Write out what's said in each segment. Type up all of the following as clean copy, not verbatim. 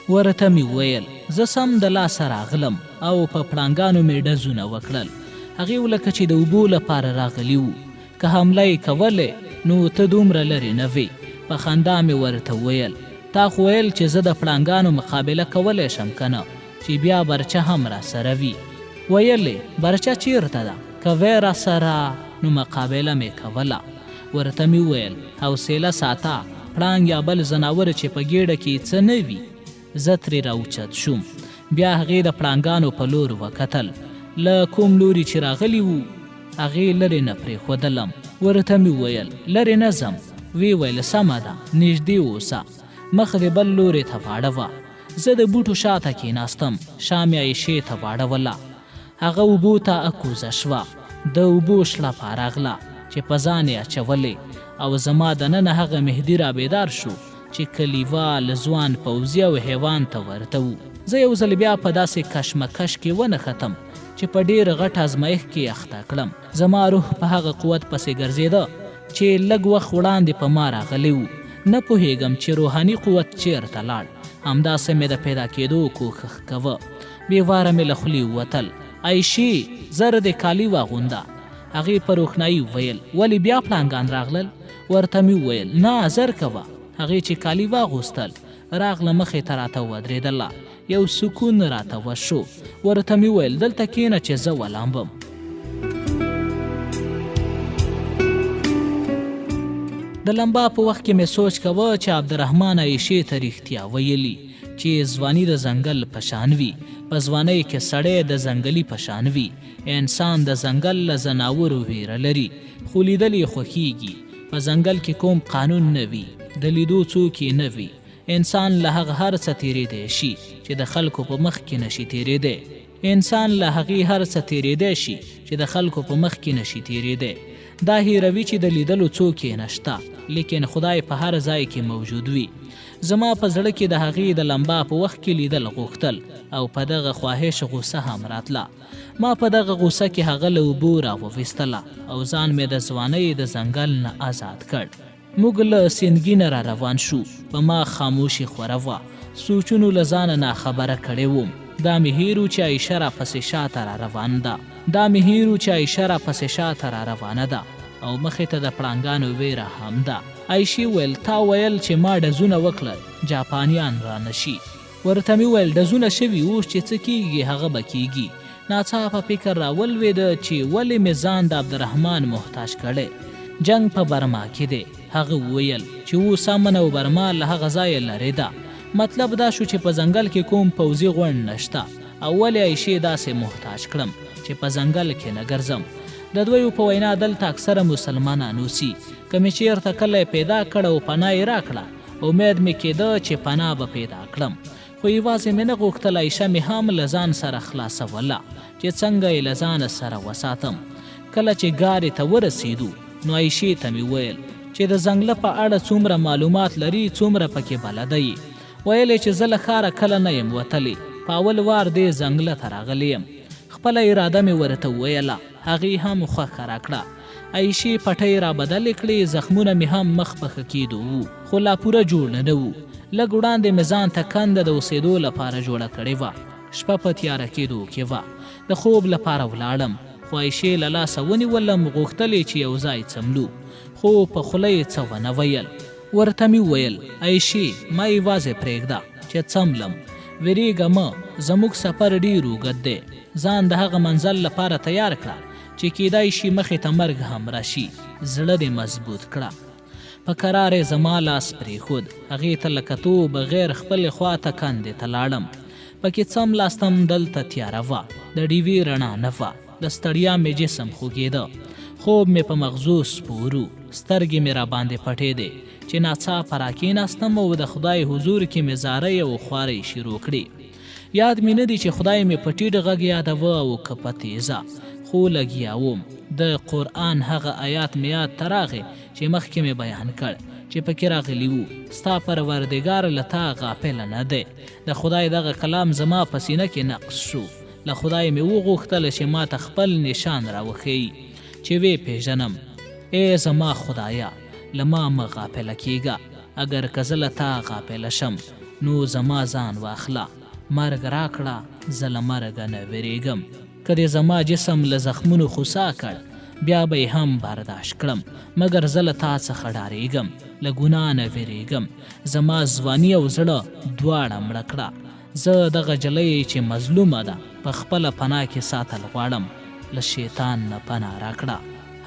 ورته مې وویل، زه سم د لاسه راغلم او په پړانګانو مې ډزونه وکړل. هغې لکه چې د اوبو لپاره راغلي وو. که حمله یې کولی نو ته دومره لرې نه وې. په خندا مې ورته وویل، تا خو ویل چې زه د پړانګانو مقابله کولی شم که نه چې بیا برچه هم راسره وي. ویل یې، برچه چېرته ده؟ که وی راسره نو مقابله مې کوله. ورته مې وویل، حوصله ساته، پړانګ یا بل ځناور چې په ګېډه کې یې څه نه وي، زه ترې راوچت شوم. بیا هغې د پړانګانو په لور وکتل. له کوم لوري چې راغلي وو، هغې لرې نه پرېښودلم. ورته مې وویل، لرې نه ځم. ویې ویل، سمه ده، نږدې اوسه. مخ دې بل لورې ته واړوه. زه د بوټو شاته کېناستم، شا مې عایشې ته واړوله. هغه اوبو ته اکوزه شوه. د اوبو شړپا راغله چې په ځان یې اچولې او زما دننه هغه مهدي رابیدار شو چې کلیوال، ځوان پوځي او حیوان ته ورته و. زه یو ځل بیا په داسې کشمکش کې ونښتم چې په ډېر غټ ازمایښت کې یې اخته کړم. زما روح په هغه قوت پسې ګرځېده چې لږ وخت وړاندې په ما راغلی و. نه پوهېږم چې روحاني قوت چېرته لاړ. همداسې مې د پیدا کېدو کوښښ کوه. بې واره مې له خولې ووتل، عایشې! زر دې کالي واغونده. هغې په روښنايي وویل، ولې بیا پړانګان راغلل؟ ورته مې وویل، نه، زر کوه. هغې چې کالي واغوستل، راغله مخې ته راته ودرېدله. یو سکون راته وشو. ورته مې وویل، دلته کېنه چې زه ولامبم. د لمبا په وخت کې مې سوچ کاوه چې عبدالرحمن عایشې ته رښتیا ویلي. چې ځواني د ځنګل په شان وي، په ځوانۍ کې سړی د ځنګلي په شان وي، انسان د ځنګل له ځناورو وېره لري، خو لیدل یې خوښېږي، په ځنګل کې کوم قانون نه وي، د لیدو څوک یې نه وي، انسان له هغه هر څه تېرېدی شي، چې د خلکو په مخ کې نه شي تېرېدی. انسان له هغې هر څه تېرېدی شي چې د خلکو په مخ کې نه شي تېرېدی. دا هېروي چې د لیدلو څوک یې نه شته، لیکن خدای په هر ځای کې موجود وي. زما په زړه کې د هغې د لمبا په وخت کې لیدل غوښتل او په دغه خواهش غوسه هم راتله. ما په دغه غوسه کې هغه له اوبو راوویستله او ځان مې د ځوانۍ د ځنګل نه ازاد کړ. موږ له سیندګي نه را روان شو، په ما خاموشي خوره وه، سوچونو له ځانه ناخبره کړی وم، دا مې هېر و چې عایشه راپسې شاته را روان ده، دا مې هېر و چې عایشه راپسې شاته را روانه ده او مخې ته د پړانګانو وېره هم ده. عایشې وویل، تا ویل چې ما ډزونه وکړل، جاپانیان رانه شي. ورته مې وویل، ډزونه شوي، اوس چې څه کېږي هغه به کېږي. ناڅاپه فکر راولوېده چې ولې مې ځان د عبدالرحمن محتاج کړی؟ جنګ په برما کې دی. هغه وویل چې اوس امن او برما له هغه ځایه لرې ده. مطلب دا شو چې په ځنګل کې کوم پوځي غونډ نشته او ولې عایشې داسې محتاج کړم چې په ځنګل کې نه ګرځم. د دویو په وینا دلته اکثره مسلمانان اوسي. که مې چېرته کلی پیدا کړ او پناه یې راکړه، امید مې کېده چې پناه به پیدا کړم. خو یوازې مې نه غوښتل عایشه مې هم له ځان سره خلاصوله چې څنګه یې له ځانه سره وساتم. کله چې ګارې ته ورسېدو نو عایشې ته مې وویل چې د ځنګله په اړه څومره معلومات لري څومره پکې بلده یې. ویل یې چې زه له ښاره کله نه یم وتلې په اول وار دې ځنګله ته راغلې یم. خپله اراده مې ورته وویله هغې هم خوښه راکړه. عایشې پټۍ را بدلې کړې، زخمونه مې هم مخ په ښه کېدو وو، خو لا پوره جوړ نه وو. لږ وړاندې مې ځان ته کنده د اوسېدو لپاره جوړه کړې وه. شپه په تیاره کېدو کې وه. د خوب لپاره ولاړم، خو عایشې له لاسه ونیولم، غوښتل یې چې یو ځای څملو، خو په خوله یې څه ونه ویل. ورته مې وویل، عایشې! ما یوازې پرېږده، چې څملم. وېرېږه مه، زموږ سفر ډېر اوږد دی. ځان د هغه منزل لپاره تیار کړه، چې کېدای شي مخې ته مرګ هم راشي، زړه دې مضبوط کړه. په کرار یې زما لاس پرېښود، هغې ته له کتو بغیر خپلې خوا ته کندې ته لاړم. پکې څملاستم، دلته تیاره وه، د ډیوې رڼا نه وه، له ستړیا مې جسم خوږېده، خوب مې په مغزو سپور و، سترګې مې راباندې پټېدې، چې ناڅاپه راکېناستم او د خدای حضور کې مې زارۍ او خوارۍ شروع کړې. یاد مې نه دي چې خدای مې په ټیټ غږ یادوه او که په تیزه، خو لګیا وم. د قرآن هغه ایات مې یاد ته راغی چې مخکې مې بیان کړ، چې پکې راغلي وو، ستا پروردګار له تا غافل نه دی. د خدای دغه کلام زما په سینه کې نقش شو. له خدای مې وغوښتل چې ماته خپل نشان راوښیي چې ویې پېژنم. ای زما خدایه! له ما مه غافله کېږه، اګر که زه له تا غافله شم. نو زما ځان واخله، مرګ راکړه، زه له مرګه نه وېرېږم. که دې زما جسم له زخمونو خوسا کړ، بیا به یې هم برداشت کړم، مګر زه له تا څخه ډارېږم، له ګناه نه وېرېږم. زما ځواني او زړه دواړه مړه کړه. زه دغه جلۍ چې مظلومه ده په خپله پناه کې ساتل غواړم، له شیطان نه پناه راکړه.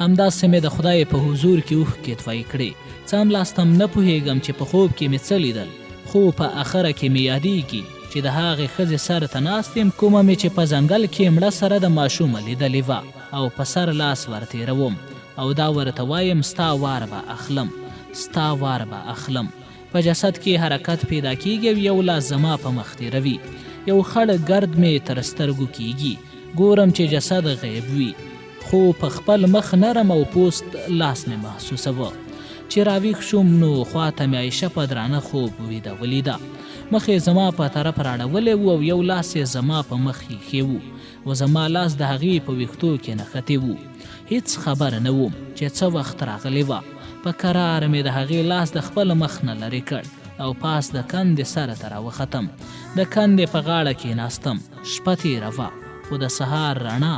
همداسې مې د خدای په حضور کې اوښکې توی کړې. څملاستم، نه پوهېږم چې په خوب کې مې څه لیدل، خو په اخره کې مې یادېږي چې د هغې ښځې سر ته ناست یم کومه مې چې په ځنګل کې مړه سره د ماشومه لیدلې وه او په سر لاس ورتېروم او دا ورته وایم ستا وار به اخلم، ستا وار به اخلم. په جسد کې حرکت پیدا کیږي او یو لاس زما په مخ تیروي. یو خړ ګرد مې تر سترګو کیږي. ګورم چې جسد غیب وي. خو په خپل مخ نرم او پوست لاس مې محسوسوه. چې راویښ شوم نو خواته مې عایشه په درانه خوب ویده ولیده. مخ یې زما په طرف راړولی و او یو لاس یې زما په مخ ایښی و او زما لاس د هغې په ویښتو کې نښتی و. هیڅ خبر نه وم چې څه وخت راغلې وه. په کراره مې د هغې لاس د خپل مخ نه لرې کړ او پاس د کندې سره ته راوختم. د کندې په غاړه کېناستم. شپه تېره وه، خو د سهار رڼا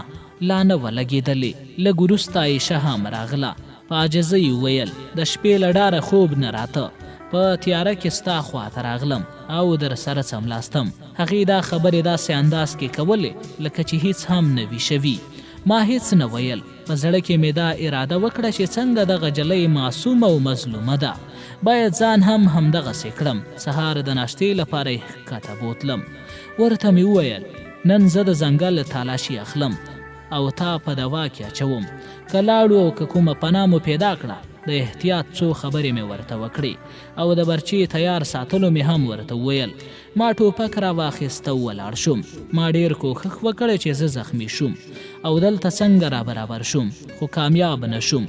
لا نه وه لګېدلې. لږ وروسته عایشه هم راغله. په عاجزۍ یې وویل، د شپې له ډاره خوب نه راته. په تیاره کې ستا خوا ته راغلم او درسره څملاستم. هغې دا خبرې داسې انداز کې کولې لکه چې هیڅ هم نه وي شوي. ما هیڅ نه ویل. په زړه کې مې دا اراده وکړه چې څنګه دغه جلۍ معصومه او مظلومه ده، باید ځان هم همدغسې کړم. سهار د ناشتې لپاره یې ښکته بوتلم. ورته مې وویل، نن زه د ځنګل تالاشي اخلم او تا په دوا کې اچوم. که لاړو او که کومه پناه مو پیدا کړه، د احتیاط څو خبرې مې ورته وکړې او د برچې تیار ساتلو مې هم ورته وویل. ما ټوپک را واخیست او ولاړ شوم. ما ډېر کوښښ وکړ چې زه زخمي شوم او دلته څنګه را برابر شوم، خو کامیاب نه شوم.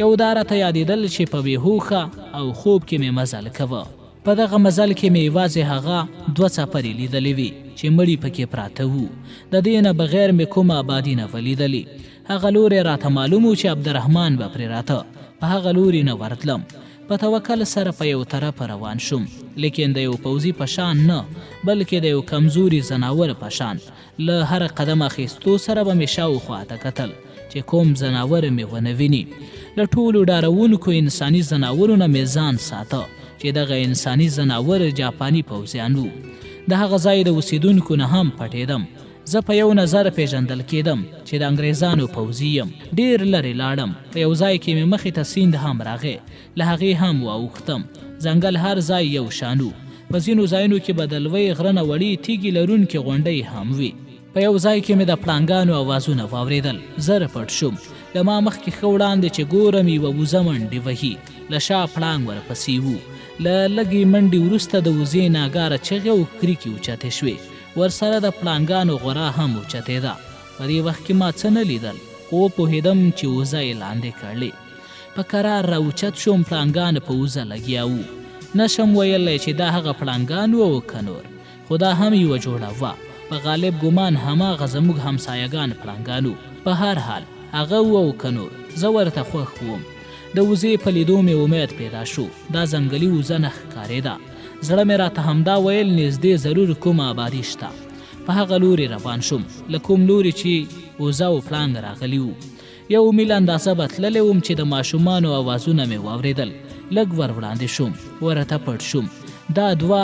یو دا راته یادېدل چې په بې هوښه او خوب کې مې مزل کوه. په دغه مزل کې مې یوازې هغه دوه څپرې لیدلې وې چې مړي پکې پراته وو. د دې نه بغیر مې کومه آبادي نه وه لیدلې. هغه لوری راته معلوم و چې عبدالرحمن به پرې راته، په هغه لوري نه ورتلم. په توکل سره په یو طرف روان شوم، لیکن د یو پوځي په شان نه، بلکې د یو کمزوري ځناور په شان. له هر قدم اخیستو سره به مې شاوخوا ته کتل چې کوم ځناور مې ونه ویني. له ټولو ډارونکو انساني ځناورو نه مې ځان ساته چې دغه انساني ځناور جاپاني پوځیان وو. د هغه ځای د اوسېدونکو نه هم پټېدم. زه په یو نظر پېژندل کېدم چې د انګرېزانو پوځي یم. ډېر لرې لاړم. په یو ځای کې مې مخې ته سیند هم راغی. له هغې هم واوښتم. ځنګل هر ځای یو شان و. په ځینو ځایونو کې به د لوی غره نه وړې تیږې لرونکې غونډۍ هم وې. په یو ځای کې مې د پړانګانو اوازونه واورېدل. زر پټ شوم. له ما مخکې ښه وړاندې چې ګورم یوه وزه منډې وهي. له شا پړانګ ورپسې و. له لږې منډې وروسته د وزې ناګاره چغې او کریکې اوچتې شوې. ورسره د پړانګانو غورا هم اوچتېده. په دې وخت کې ما څه نه لیدل، خو وپوهېدم چې وزه یې لاندې کړلې. په کرار را اوچت شوم، پړانګان په وزه لګیا وو. نه شم ویلی چې دا هغه پړانګان وو او که نور، خو دا هم یوه جوړه وه. په غالب ګومان هماغه زموږ همسایه ګان پړانګان وو. په هر حال، هغه وو او که نور، زه ورته خوښ وم. د وزې په لیدو مې امید پیدا شو. دا ځنګلي وزه نه ښکارېده. زړه مې راته همدا ویل نږدې ضرور کومه آبادي شته. په هغه لوري روان شوم له کوم لوري چې وزه او پړانګ راغلي وو. یو میل اندازه به تللی وم چې د ماشومانو اوازونه مې واورېدل. لږ ور وړاندې شوم، ورته پټ شوم. دا دوه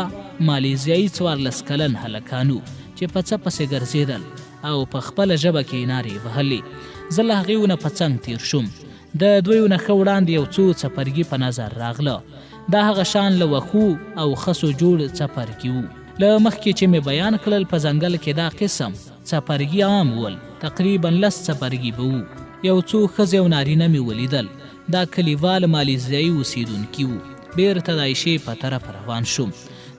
مالیزیایي 14 کلن هلکان وو چې په څه پسې ګرځېدل او په خپله ژبه کې یې نارې وهلې. زه له هغوی نه په څنګ تېر شوم. د دویو نه ښه وړاندې یو څو څپرګي په نظر راغله. دا هغه شان له وښو او خسو جوړ څپرګي وو. له مخکې چې مې بیان کړل په ځنګل کې دا قسم څپرګي عام ول، تقریبا لس څپرګي به وو. یو څو ښځې او نارینه مې ولیدل. دا کلیوال مالیزیایي اوسېدونکي وو. بېرته د عایشې په طرف روان شوم.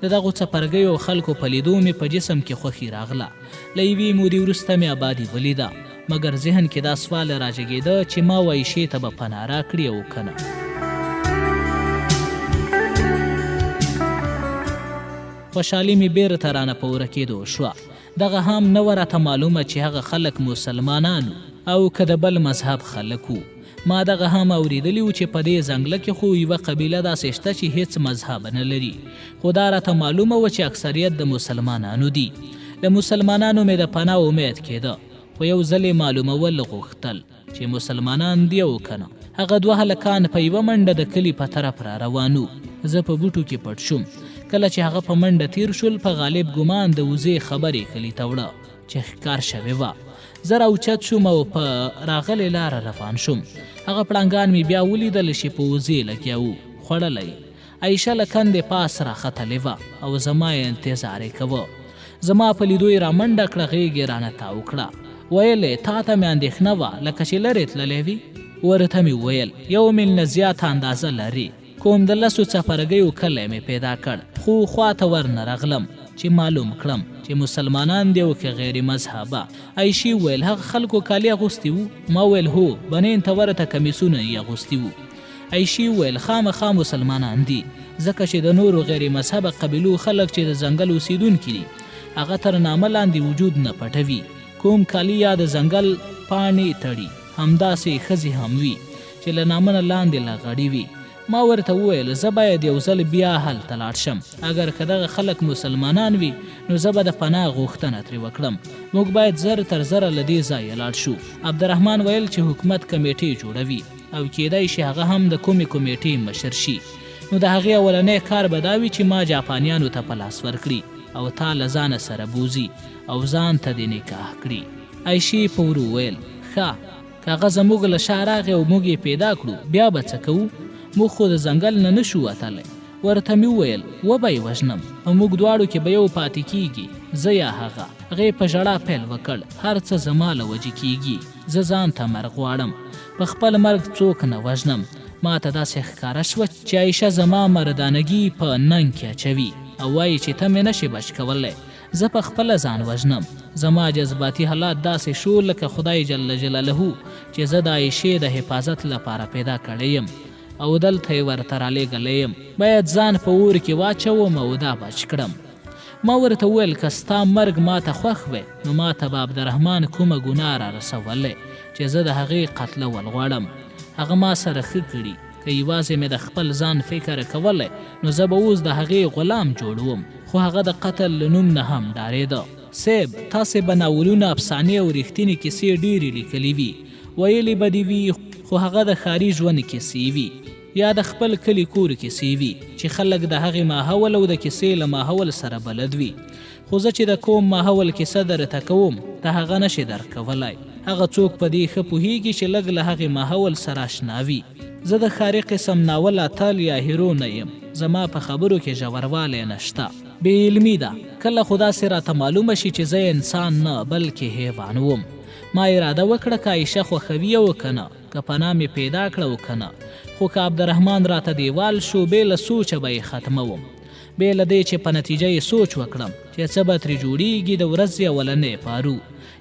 د دغو څپرګیو او خلکو په لیدو مې په جسم کې خوښي راغله. له یوې مودې وروسته مې ابادي ولیده، مګر ذهن کې دا سوال راجګېده چې ما و عایشې ته به پناه راکړي او که نه؟ خوشحالي مې بېرته رانه په ورکېدو شوه. دغه هم نه وه راته معلومه چې هغه خلک مسلمانان وو او که د بل مذهب خلک وو. ما دغه هم اورېدلي وو چې په دې ځنګله کې خو یوه قبیله داسې شته چې هېڅ مذهب نه لري، خو دا راته معلومه وه چې اکثریت د مسلمانانو دي. له مسلمانانو مې د پناه امید کېده، خو یو ځل یې معلومول غوښتل چې مسلمانان دي او که نه. هغه دوه هلکان په یوه منډه د کلي په طرف را روان وو. زه په بوټو کې پټ شوم. کله چې هغه په منډه تېر شول، په غالب ګومان د وزې خبر یې کلي ته وړه. چې ښکار شوې وه. زه راوچت شوم او په راغلې لاره روان شوم. هغه پړانګان مې بیا ولیدل چې په وزې لګیا وو، خوړله یې. عایشه له کندې پاس راختلې وه او زما یې انتظار یې کوه. زما په لیدو یې رامنډه کړه، غېږ یې رانه تاو کړه. ویل یې، تا ته مې اندېښنه وه، لکه چې لرې تللی وي؟ ورته مې وویل، یو میل نه زیاته اندازه لرې. کوم د لسو څپرګیو کلی مې پیدا کړ، خو خوا ته ورنه رغلم چې معلوم کړم چې مسلمانان دي او که غیر مذهبه. عایشې وویل، هغه خلکو کالي اغوستي وو؟ ما وویل، هو، بنین ته ورته کمیسونه یې اغوستي وو. عایشې وویل، خامخا مسلمانان دي، ځکه چې د نورو غیر مذهبه قبیلو خلک چې د ځنګل اوسیدونکي دي، هغه تر نامه لاندې وجود نه پټوي، کوم کالي یا د ځنګل پاڼې تړي، همداسې ښځې هم وي. چې له نامه نه لاندې لغړې وي. ما ورته وویل، زه باید یو ځل بیا هلته لاړ شم. اګر که دغه خلک مسلمانان وي، نو زه به د پناه غوښتنه ترې وکړم. موږ باید زر تر زره له دې ځایه لاړ شو. عبدالرحمن ویل چې حکومت کمېټې جوړوي او کېدای شي هغه هم د کومې کمېټې مشر شي. نو د هغې اولنی کار به دا وي چې ما جاپانیانو ته په لاس ورکړي او تا له ځانه سره بوځي او ځان ته دې نکاح کړي. عایشې په ورو وویل، ښه! که هغه زموږ له شا راغی او موږ یې پیدا کړو، بیا به څه کوو؟ موږ خو د ځنګل نه نه شو وتلی. ورته مې وویل، وبه یې وژنم. په موږ دواړو کې به یو پاتې کېږي، زه یا هغه. هغې په ژړا پیل وکړ، هر څه زما له وجې کېږي. زه ځان ته مرګ غواړم. په خپل مرګ څوک نه وژنم. ما ته داسې ښکاره شوه چې عایشه زما مردانګي په ننګ کې اچوي او وایي چې ته مې نه شې بچ کولی. زه په خپله ځان وژنم. زما جذباتي حالات داسې شو لکه خدای جل جلاله چې زه د عایشې د حفاظت لپاره پیدا کړی یم او دلته یې ورته رالېږلی یم. باید ځان په اور کې واچوم او دا بچ کړم. ما ورته وویل که ستا مرګ ماته خوښ وی نو ماته به عبدالرحمن کومه ګناه رارسولې چې زه د هغې قتلول غواړم. هغه ما سره ښه کړي. که یوازې مې د خپل ځان فکر کولی نو زه به اوس د هغې غلام جوړ وم. خو هغه د قتل له نوم نه هم ډارېده. صیب! تاسې به ناولونه، افسانې او رښتینې کیسې ډېرې لیکلې وي، ویلې به دې وي، خو هغه د ښاري ژوند کیسې وي، یا د خپل کلي کور کیسې وي، چې خلک د هغې ماحول او د کیسې له ماحول سره بلد وي. خو زه چې د کوم ماحول کیسه درته کوم، ته هغه نه شې درک کولای. هغه څوک په دې ښه پوهېږي چې لږ له هغې ماحول سره اشنا وي. زه د ښاري قسم ناول اتل یا هیرو نه یم، زما په خبرو کې ژوروالی نه شته. بې علمي ده، کله خو داسې راته معلومه شي چې زه انسان نه، بلکې حیوان وم. ما اراده وکړه که عایشه خوښوي او که نه، که پناه مې پیدا کړه او که نه، خو که عبدالرحمن راته دیوال شو، بې له سوچه به یې ختموم. بې له دې چې په نتیجه یې سوچ وکړم چې څه به ترې جوړیږي، د ورځې اولنی پارو.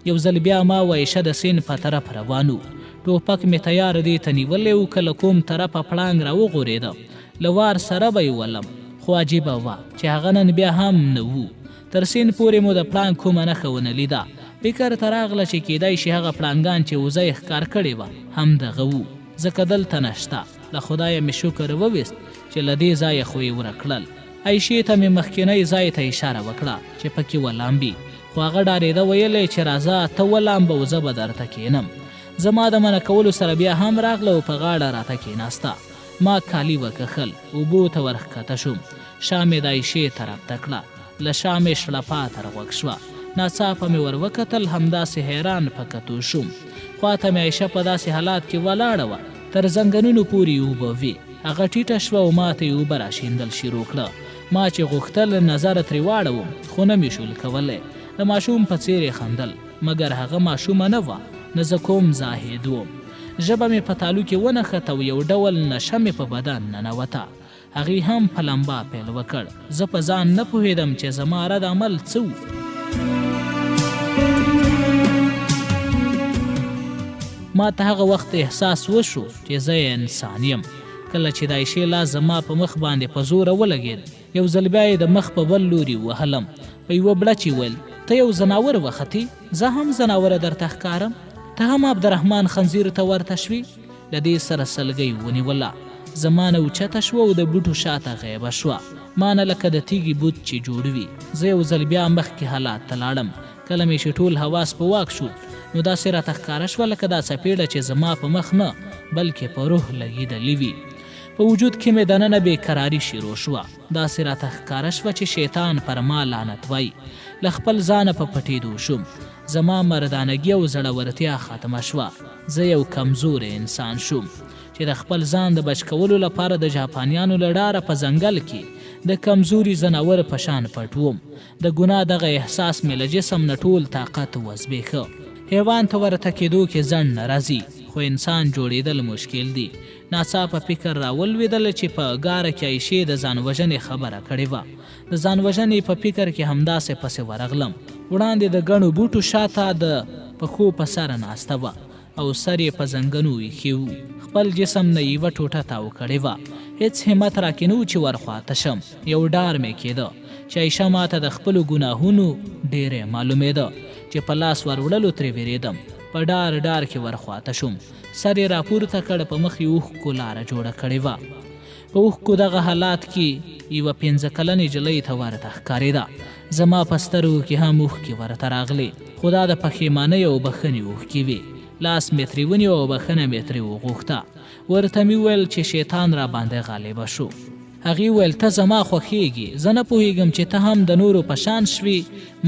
یو ځل بیا ما او عایشه د سیند په طرف روان وو. ټوپک مې تیار دې ته نیولی و که له کوم طرفه پړانګ راوغورېده، له وار سره به یې ولم. خو عجیبه وه چې هغه نن بیا هم نه و. تر سیند پورې مو د پړانګ کومه نښه ونه لیده. فکر ته راغله چې کېدای شي هغه پړانګان چې وزه یې ښکار کړې وه، همدغه وو. ځکه دلته نه شته. له خدایه مې شکر وویست چې له دې ځایه خو یې ورک کړل. عایشې ته مې مخکنی ځای ته اشاره وکړه چې پکې ولامبي، خو هغه ډارېده ویل یې چې راځه ته ولامبه او زه به درته کېنم. زما د منع کولو سره بیا هم راغله او په غاړه راته کېناسته. ما کالي وکښل، اوبو ته ورښکته شوم. شا مې د عایشې طرف ته کړه. له شا مې شړپا تر غوږ شوه. ناڅاپه مې ور وکتل، همداسې حیران په کتو شوم. خواته مې عایشه په داسې حالات کې ولاړه وه، تر زنګنونو پورې یې اوبه وې. هغه ټیټه شوه او ماته یې اوبه راشیندل شروع کړه. ما چې غوښتل نظر ترې واړوم، خو نه مې شول کولی. د ماشوم په څېر یې خندل، مګر هغه ماشومه نه وه، نه زه کوم زاهد وم. ژبه مې په تالو کې ونښته او یو ډول نشه مې په بدن ننوته. هغې هم په لمبا پیل وکړ. زه په ځان نه پوهېدم چې زما رد عمل څه و. ما ته هغه وخت احساس وشو چې زه انسان یم، کله چې د عایشې لاس زما په مخ باندې په زوره ولګېد. یو ځل بیا یې د مخ په بل لوري ووهلم. په یوه بړچ یې وویل، ته یو ځناور وختې، زه هم ځناوره درته ښکارم؟ ته هم عبدالرحمن خنزیر ته ورته شوې؟ له دې سره سلګۍ ونیوله. زما نه اوچته شوه او د بوټو شاته غیبه شوه. ما نه لکه د تیږې بت چې جوړ وي. زه یو ځل بیا مخکې حالات ته لاړم. کله مې چې ټول حواس په واک شول، نو داسې راته ښکاره شوه لکه دا څپېړه چې زما په مخ نه، بلکې په روح لګېدلې وي. په وجود کې مې دننه بې کراري شروع شوه. داسې راته ښکاره شوه چې شیطان پر ما لعنت وایي. له خپل ځانه په پټېدو شوم. زما مردانګي او زړورتیا ختمه شوه. زه یو کمزوری انسان شوم چې د خپل ځان د بچ کولو لپاره د جاپانیانو له ډاره په ځنګل کې د کمزوري ځناور په شان پټ وم. د ګناه دغه احساس مې له جسم نه ټول طاقت وزبېښه. حیوان ته ورته کېدو کې ځنډ نه راځي، خو انسان جوړېدل مشکل دي. ناڅاپه فکر راولوېدل چې په ګاره کې عایشې د ځان وژنې خبره کړې وه. د ځان وژنې په فکر کې همداسې پسې ورغلم. وړاندې د ګڼو بوټو شاته د پښو په سر ناسته وه او سر یې په زنګنو ایښی و. خپل جسم نه یې یوه ټوټه تاو کړې وه. هېڅ همت راکې نه و چې ورخواته شم. یو ډار مې کېده چې عایشه ماته د خپلو ګناهونو ډېری معلومېده چې په لاس وروړلو ترې وېرېدم. په ډار ډار کې ورخواته شوم. سر یې راپورته کړ، په مخ یې اوښکو لاره جوړه کړې وه. په اوښکو دغه حالات کې یوه پنځه کلنې جلۍ ته ورته ښکارېده. زما په سترګو کې هم اوښکې ورته راغلې، خو دا د پښېمانۍ او بښنې اوښکې وې. لاس مې ترې ونیو او بښنه مې ترې وغوښته. ورته مې وویل چې شیطان راباندې غالبه شو. هغې وویل، ته زما خوښېږې، زه نه پوهېږم چې ته هم د نورو په شان شوې؟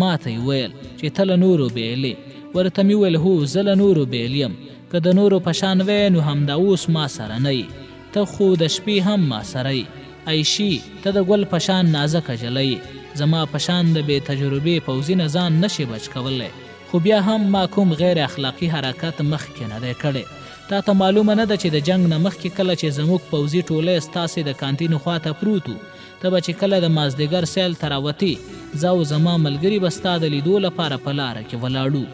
ماته یې وویل چې ته له نورو بېل یې. ورته مې وویل، هو، زه له نورو بېل یم. که د نورو په شان وای نو همدا اوس ما سره نه یې. ته خو د شپې هم ما سره یې. عایشې! ته د ګل په شان نازکه جلۍ یې. زما په شان د بې تجربې پوځي نه ځان نه شې بچ کولی. خو بیا هم ما کوم غیر اخلاقي حرکت مخکې نه دی کړی. تا ته معلومه نه ده چې د جنګ نه مخکې کله چې زموږ پوځي ټولی ستاسې د کانتین خوا ته پروت و، ته به چې کله د مازدیګر سیل ته راوتې، زه او زما ملګري به ستا د لیدو لپاره په لاره کې ولاړ وو.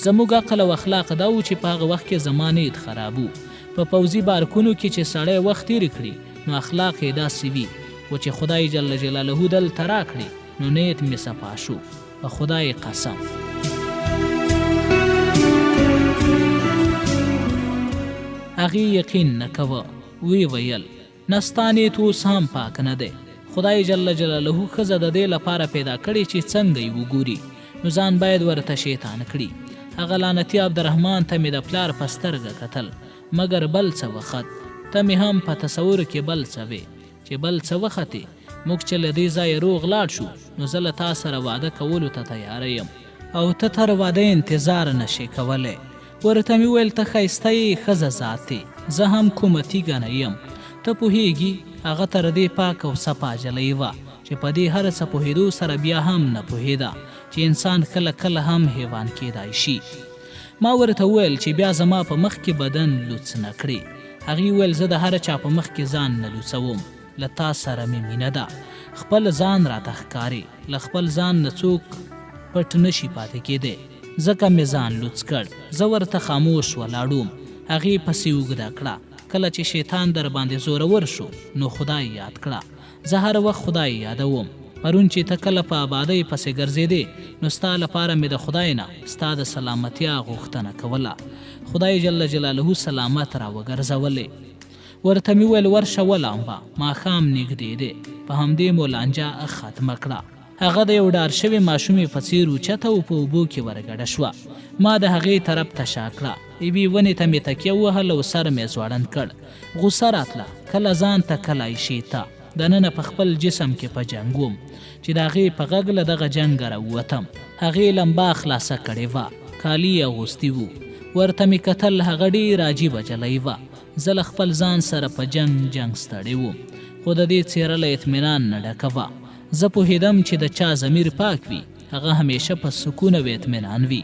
زموږ عقل او اخلاق دا وو چې په هغه وخت کې زما نیت خراب و. په پوځي بارکونو کې چې سړی وخت تېر کړي، نو اخلاق یې داسې وي، خو چې خدای جل جلاله دلته راکړې، نو نیت مې صفا شو. په خدای قسم. هغې یقین نه کوه، ویې ویل، نه ستا نیت اوس هم پاک نه دی. خدای جل جلاله ښځه د دې لپاره پیدا کړې چې څنګه یې وګوري، نو ځان باید ورته شیطان کړي. هغه لعنتي عبدالرحمن ته مې د پلار په سترګه کتل، مګر بل څه وخت. ته مې هم په تصور کې بل څه وې. چې بل څه وختې، موږ چې له دې ځایه روغ لاړ شو، نو زه له تا سره واده کولو ته تیاره یم. او ته تر واده انتظار نه شې کولی. ورته مې وویل، ته ښایسته یې، ښځه ذات یې، زه هم کومه تیږه نه یم. ته پوهېږي، هغه تر دې پاکه او صفا جلۍ وه، چې په دې هر څه پوهېدو سره بیا هم نه پوهېده، چې انسان کله کله هم حیوان کېدای شي. ما ورته وویل چې بیا زما په مخ کې بدن لوڅ نه کړې. هغې وویل، زه د هر چا په مخ کې ځان نه لوڅوم، له تا سره مې مینه ده. خپل ځان راته ښکارې. له خپل ځان نه څوک پټ نه شي پاتې کېدی، ځکه مې ځان لوڅ کړ. زه ورته خاموش ولاړ وم. هغې پسې اوږده کړه، کله چې شیطان درباندې زورور شو، نو خدای یاد کړه. زه هر وخت خدای یادوم. پرون چې ته کله په ابادۍ پسې ګرځېدې، نو ستا لپاره مې د خدای نه ستا د سلامتیا غوښتنه کوله. خدای جل جلاله سلامت راوګرځولې. ورته مې وویل، ورشه ولامبه، ماښام نږدې دی. په همدې مو لانجه ختمه کړه. هغه د یو ډار شوې ماشومې په څېر اوچته او په اوبو کې ورګډه شوه. ما د هغې طرف ته شا کړه. یوې ونې ته مې تکیه ووهله او سر مې ځوړند کړ. غوسه راتله، کله ځان ته کله عایشې ته. دننه په خپل جسم کې په جنګ وم، چې د هغې په غږ له دغه جنګه راووتم. هغې لمبا خلاصه کړې وه، کالي یې اغوستي وو. ورته مې کتل، هغه ډېره عجیبه جلۍ وه. زه له خپل ځان سره په جنګ جنګ ستړی وم، خو د دې څېره له اطمینان نه ډکه وه. زه پوهېدم چې د چا ضمیر پاک وي، هغه همېشه په سکون او اطمینان وي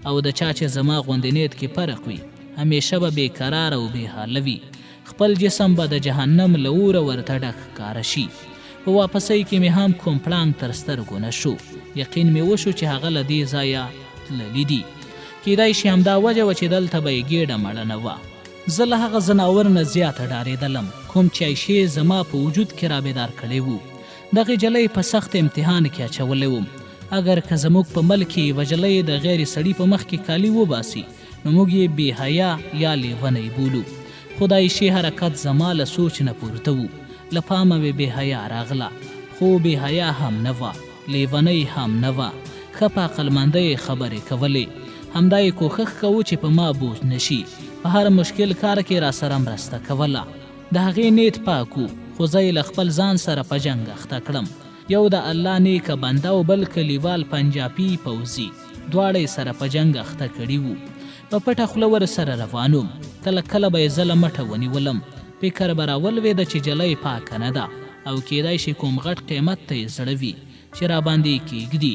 او د چا چې زما غوندې نیت کې فرق وي، همېشه به بې کراره او بې حاله وي. خپل جسم به د جهنم له اوره ورته ډک ښکاره شي. په واپسۍ کې مې هم کوم پړانګ تر سترګو نه شو. یقین مې وشو چې هغه له دې ځایه تللي دي. کېدای شي همدا وجه وه چې دلته به یې ګېډه مړه نه وه. زه له هغه ځناور نه زیاته ډارېدلم، کوم چې عایشې زما په وجود کې رابیدار کړی و. دغې جلۍ په سخت امتحان کې اچولی وم. اګر که زموږ په ملک کې یوه جلۍ د غیر سړي په مخ کې کالي وباسي، نو موږ یې بې حیا یا لیونی بولو. خو د عایشې حرکت زما له سوچ نه پورته و. له پامه مې بې حیا راغله. خو بې حیا هم نه وه، لېونۍ هم نه وه. ښه په عقلمندۍ یې خبرې کولې. همدا یې کوښښ کاوه چې په ما بوج نه شي. په هر مشکل کار کې راسره مرسته کوله. د هغې نیت پاک و، خو زه یې له خپل ځان سره په جنګ اخته کړم. یو د الله نیکه بنده او بل کلیوال پنجاپي پوځي، دواړه یې سره په جنګ اخته کړي وو. په پټه خوله ورسره روان وم. کله کله به یې زه له مټه ونیولم. فکر به راولوېده چې جلۍ پاکه نه ده او کېدای شي کوم غټ قېمت ته یې زړه وي چې راباندې یې کېږدي.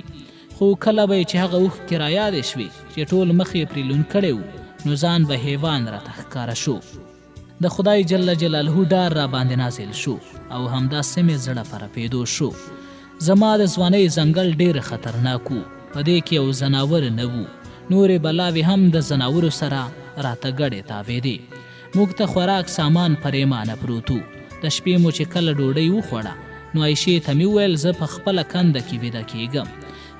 خو کله به یې چې هغه اوښکې رایادې شوې چې ټول مخ یې پرې لوند کړی و، نو ځان به حیوان راته ښکاره شو. د خدای جل جلاله ډار راباندې نازل شو او همداسې مې زړه په رپېدو شو. زما د ځوانۍ ځنګل ډېر خطرناک و، په دې کې یو ځناور نه و، نورې بلاوې هم د ځناورو سره راته ګډې تاوېدې. موږ ته خوراک سامان پرېمانه پروت و. د شپې مو چې کله ډوډۍ وخوړه، نو عایشې ته مې وویل زه په خپله کنده کې ویده کېږم.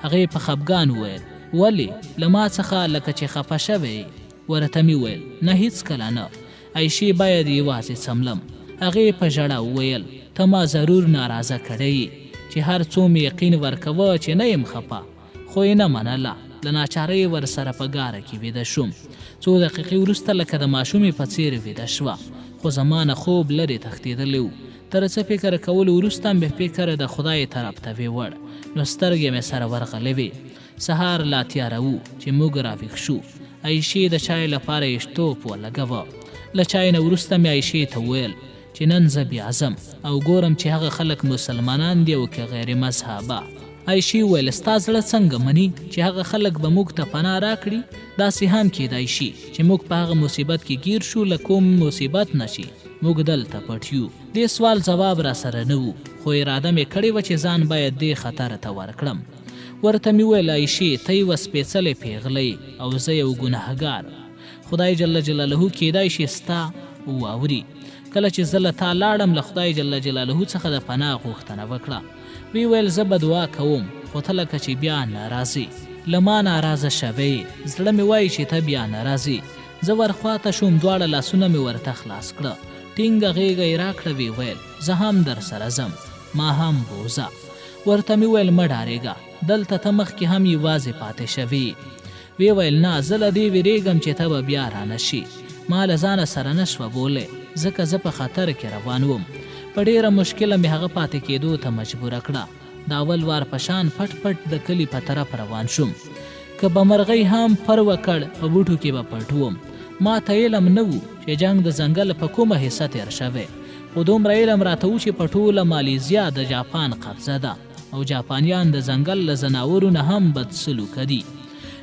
هغې په خپګان وویل، ولې؟ له ما څخه لکه چې خپه شوی یې؟ ورته مې وویل، نه هیڅکله نه، عایشې باید یوازې څملم. هغې په ژړا وویل، ته ما ضرور ناراضه کړی یې، چې هر څو مې یقین ورکوه چې نه یم خپه، خو یې نه منله، له ناچارۍ ورسره په ګاره کې ویده شوم. څو دقیقې وروسته لکه د ماشومې په څېر ویده شوه، خو زما نه خوب لرې تښتېدلی و. تر څه فکر کولو وروسته مې فکر د خدای طرف ته ویوړ، نو سترګې مې سره ورغلې وې. سهار لا تیاره وو چې موږ راویښ شو. عایشې د چای لپاره ایشتوپ ولګوه. له چای نه وروسته مې عایشې ته وویل چې نن زه بیا ځم او ګورم چې هغه خلک مسلمانان دي او که غیر مذهبه. عایشې وویل ستا زړه څنګه مني چې هغه خلک به موږ ته پناه راکړي؟ داسې هم کیدای شي چې موږ په هغه مصیبت کې ګیر شو له کوم مصیبت نه چې موږ دلته پټ یو. دې سوال ځواب راسره نه وو خو اراده مې کړې وه چې ځان باید دې خطر ته ورکړم. ورته مې وویل، عایشې! ته یوه سپېڅلې پېغله یې او زه یو ګنهګار. خدای جل جلاله کېدای شي ستا واوري. کله چې زه له تا لاړم، له خدای جل جلاله څخه د پناه غوښتنه وکړه. ویې ویل، زه به دعا کوم، خو ته لکه چې بیا نه راځې. له ما ناراضه شوې یې. زړه مې وایي چې ته بیا نه راځې. زه ورخواته شوم، دواړه لاسونه مې ورته خلاص کړه. ټینګه غېږه یې راکړه، ویې ویل، زه هم درسره ځم. ما هم بوځه. ورته مې وویل، مه ډارېږه، دلته ته مخکې هم یوازې پاتې شوې یې. ویې ویل، نه، زه له دې وېرېږم چې ته به بیا رانه شې. ما له ځانه سره نه شوه بولی، ځکه زه په خطر کې روان وم. په ډېره مشکله مې هغه پاتې کېدو ته مجبوره کړه. د اول وار په شان پټ پټ د کلي په طرف روان شوم. که به مرغۍ هم پر وکړ، په بوټو کې به پټ وم. ما ته علم نه و چې جنګ د ځنګل په کومه حصه تېر شوی، خو دومره علم راته و چې په ټوله مالیزیا د جاپان قبضه ده او جاپانیان د ځنګل له ځناورو نه هم بد سلوکه دي.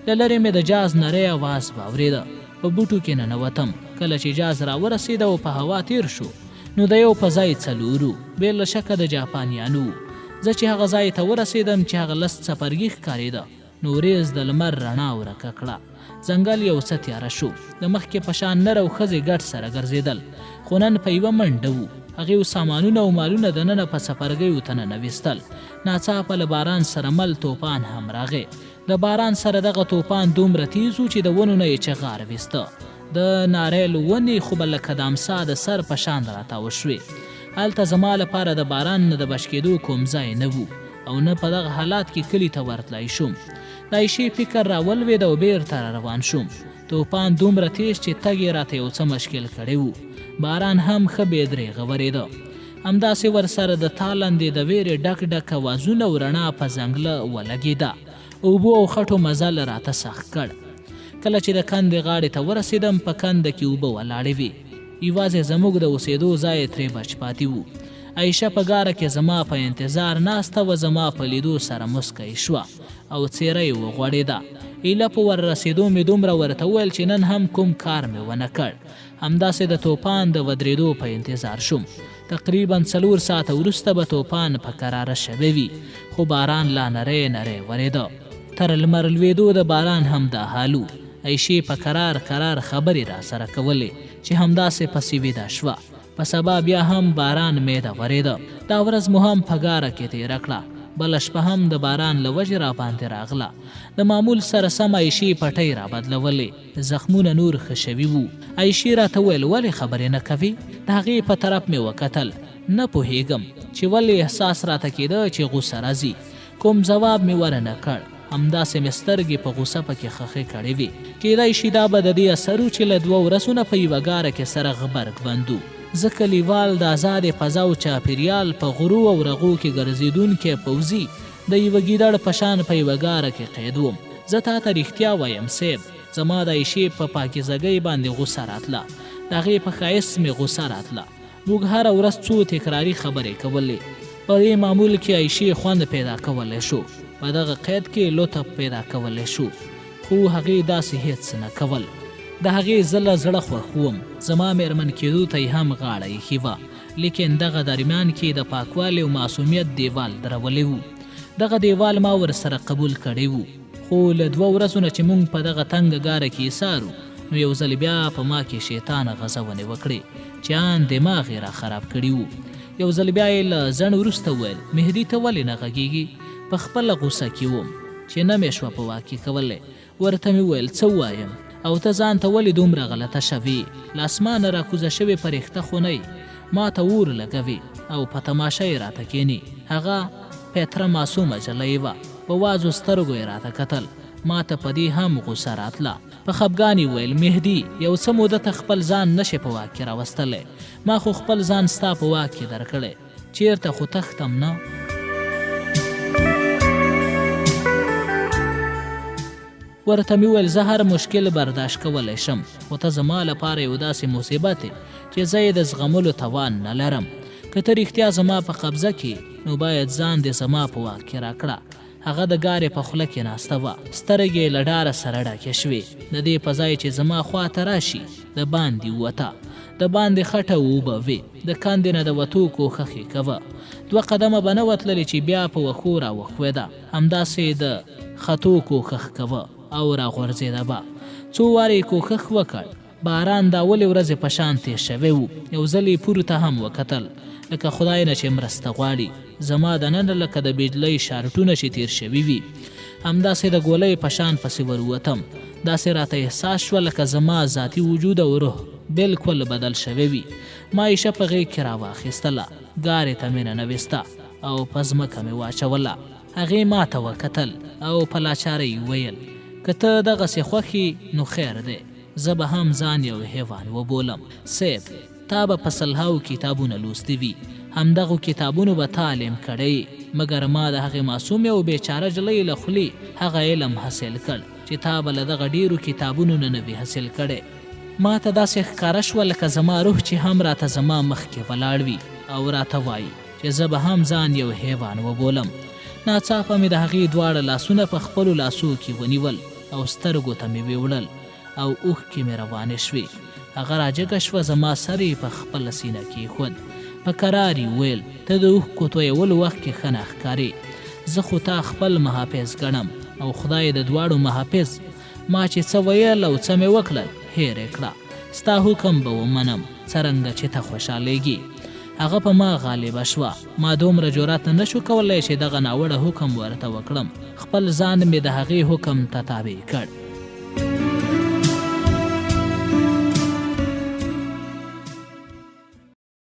له لرې مې د جاز نری اواز واورېده. په بوټو کې ننوتم. کله چې جاز راورسېده او په هوا تېر شو، نو د یو په ځای څلور وو. بې له شکه د جاپانیانو وو. زه چې هغه ځای ته ورسېدم چې هغه لس څپرګي ښکارېده، نو ورېځ د لمر رڼا ورکه کړه. ځنګل یو څه تیاره شو. د مخکې په شان نر او ښځې ګډ سره ګرځېدل، خو نن په یوه منډه وو. هغیو سامانونه او مالونه دننه په څپرګیو ته ننویستل. ناڅاپه له باران سره مل توپان هم راغی. د باران سره دغه توپان دومره تیز و چې د ونو نه یې چغار ویسته. د ناریل ونې خو به لکه د امسا د سر په شان راتاو شوې. هلته زما لپاره د باران نه د بچ کېدو کوم ځای نه و او نه په دغه حالات کې کلي ته ورتلای شوم. د عایشې فکر راولوېد او بېرته راروان شوم. توپان دومره تېز چې تګ یې راته یو څه مشکل کړی و. باران هم ښه بې درېغه ورېده. همداسې ورسره د تالندې د وېرې ډک ډک اوازونه او رڼا په ځنګله ولګېده. اوبو او خټو مزل راته سخت کړ. کله چې د کندې غاړې ته ورسېدم، په کنده کې اوبه ولاړې وې. یوازې زموږ د اوسېدو ځای ترې بچ پاتې و. عایشه په ګاره کې زما په انتظار ناسته وه، زما په لیدو سره موسکۍ شوه او څېره یې وغوړېده. ایله په ور رسېدو مې دومره ورته وویل چې نن هم کوم کار مې ونه کړ. همداسې د توپان د ودرېدو په انتظار شوم. تقریبا څلور ساعته وروسته به توپان په کراره شوی وي، خو باران لا نری نری ورېده. تر لمر لوېدو د باران هم دا حال و. عایشې په کرار کرار خبرې راسره کولې چې همداسې پسې ویده شوه. په سبا بیا هم باران میده ورېده. دا ورځ مو هم په ګاره کې تېره کړه. بله شپه هم د باران له وجې راباندې راغله. د معمول سره سم عایشې پټۍ رابدلولې. زخمونه نور ښه شوي وو. عایشې راته وویل، ولې خبرې نه کوې؟ د هغې په طرف مې وکتل. نه پوهېږم چې ولې احساس راته کېده چې غوسه راځي. کوم ځواب مې ورنه کړ. همداسې مې سترګې په غوسه پکې خښې کړې وې. کېدای شي دا به د دې اثر و چې له دوو ورځو نه په یوه ګاره کې سره غبرګ بند وو. زه کلیوال، د ازادې فضا او چاپېریال په غرو او رغو کې ګرځېدونکی پوځي، د یوه ګیدړ په شان په یوه ګاره کې قید وم. زه تاته رښتیا وایم صیب، زما د عایشې په پاکیزګۍ باندې غوسه راتله. د هغې په ښایست مې غوسه راتله. موږ هره ورځ څو تکراري خبرې کولې. په دې معمول کې عایشې خوند پیدا کولی شو. په دغه قید کې لطف پیدا کولی شو. خو هغې داسې هېڅ نه کول. د هغې زه له زړه خوښ وم. زما مېرمن کېدو ته یې هم غاړه ایښې وه. لیکن دغه درمیان کې د پاکوالي او معصومیت دېوال درولی و. دغه دېوال ما ورسره قبول کړی و. خو له دوو ورځو نه چې مونږ په دغه تنګه ګاره کې ایسار وو، نو یو ځل بیا په ما کې شیطان غځونې وکړې چې آن دماغ یې را خراب کړي وو. یو ځل بیا یې له ځنډ وروسته وویل، مهدي ته ولې نه غږېږي؟ په خپله غوسه کې وم چې نه مې شوه په واک کې کولی. ورته مې وویل، څه ووایم؟ او ته ځان ته ولې دومره غلطه شوې؟ له اسمانه راکوزه شوې پرښته خو نه یې، ما ته اور لګوې او په تماشه یې راته کېنې. هغه پیتره معصومه جلۍ وه، په وازو سترګو یې راته کتل. ما ته په دې هم غوسه راتله. په خپګان یې وویل، مهدي! یو څه موده ته خپل ځان نه شې په واک کې راوستلی. ما خو خپل ځان ستا په واک کې درکړی. چېرته خو تښتم نه. ورته مې وویل، زه هر مشکل برداشت کولی شم، خو ته زما لپاره یو داسې مصیبت یې چې زه یې د زغملو توان نه لرم. که ته رښتیا زما په قبضه کې یې، نو باید ځان دې زما په واک کې راکړه. هغه د ګارې په خوله کې ناسته وه، سترګې یې له ډاره سره ډکې شوې، د دې په ځای چې زما خوا ته راشي، د باندې ووته. د باندې خټه او اوبه وې، د کندې نه د وتو کوښښ یې کوه. دوه قدمه به نه وه تللې چې بیا په وښو راوښوېده، همداسې یې د ختو کوښښ کوه او راغورځېده به. څو وارې یې کوښښ وکړ، باران د اولې ورځې په شان تېز شوی و. یو ځل یې پورته هم وکتل، لکه خدای نه چې مرسته غواړي. زما دننه لکه د بجلۍ شارټونه چې تېر شوي وي. همداسې د ګولۍ په شان پسې ورووتم. داسې راته احساس شوه لکه زما ذاتي وجود او روح بلکل بدل شوی وي. ما عایشه په غېږ کې راواخیستله، ګارې ته مې ننویسته او په ځمکه مې واچوله. هغې ماته وکتل او په لاچارۍ یې وویل، که ته دغسې خوښ یې نو خیر دی. زه به هم ځان یو حیوان وبولم. صیب! تا به په سلهاو کتابونه لوستي وي، همدغو کتابونو به تا عالم کړی یې، مګر ما د هغې معصومې او بېچاره جلۍ له خولې هغه علم حاصل کړ، چې تا به له دغه ډېرو کتابونو نه نه وي حاصل کړی. ما ته داسې ښکاره شوه لکه زما روح چې هم راته زما مخکې ولاړ وي او راته وايي، چې زه به هم ځان یو حیوان وبولم. ناڅاپه مې د هغې دواړه لاسونه په خپلو لاسو کې ونیول او سترګو ته مې ویوړل او اوښکې مې روانې شوې. هغه راجګه شوه، زما سر یې په خپله سینه کېښود. په کرار یې وویل، ته د اوښکو تویولو وخت کې ښه نه ښکارې. زه خو تا خپل محافظ ګڼم او خدای د دواړو محافظ. ما چې څه ویل او څه مې وکړل، هېر یې کړه. ستا حکم به ومنم، څرنګه چې ته خوشحالېږې. هغه په ما غالبه شوه. ما دومره جرات نه شو کولای چې دغه ناوړه حکم ورته وکړم. خپل ځان مې د هغې حکم ته تابع کړ.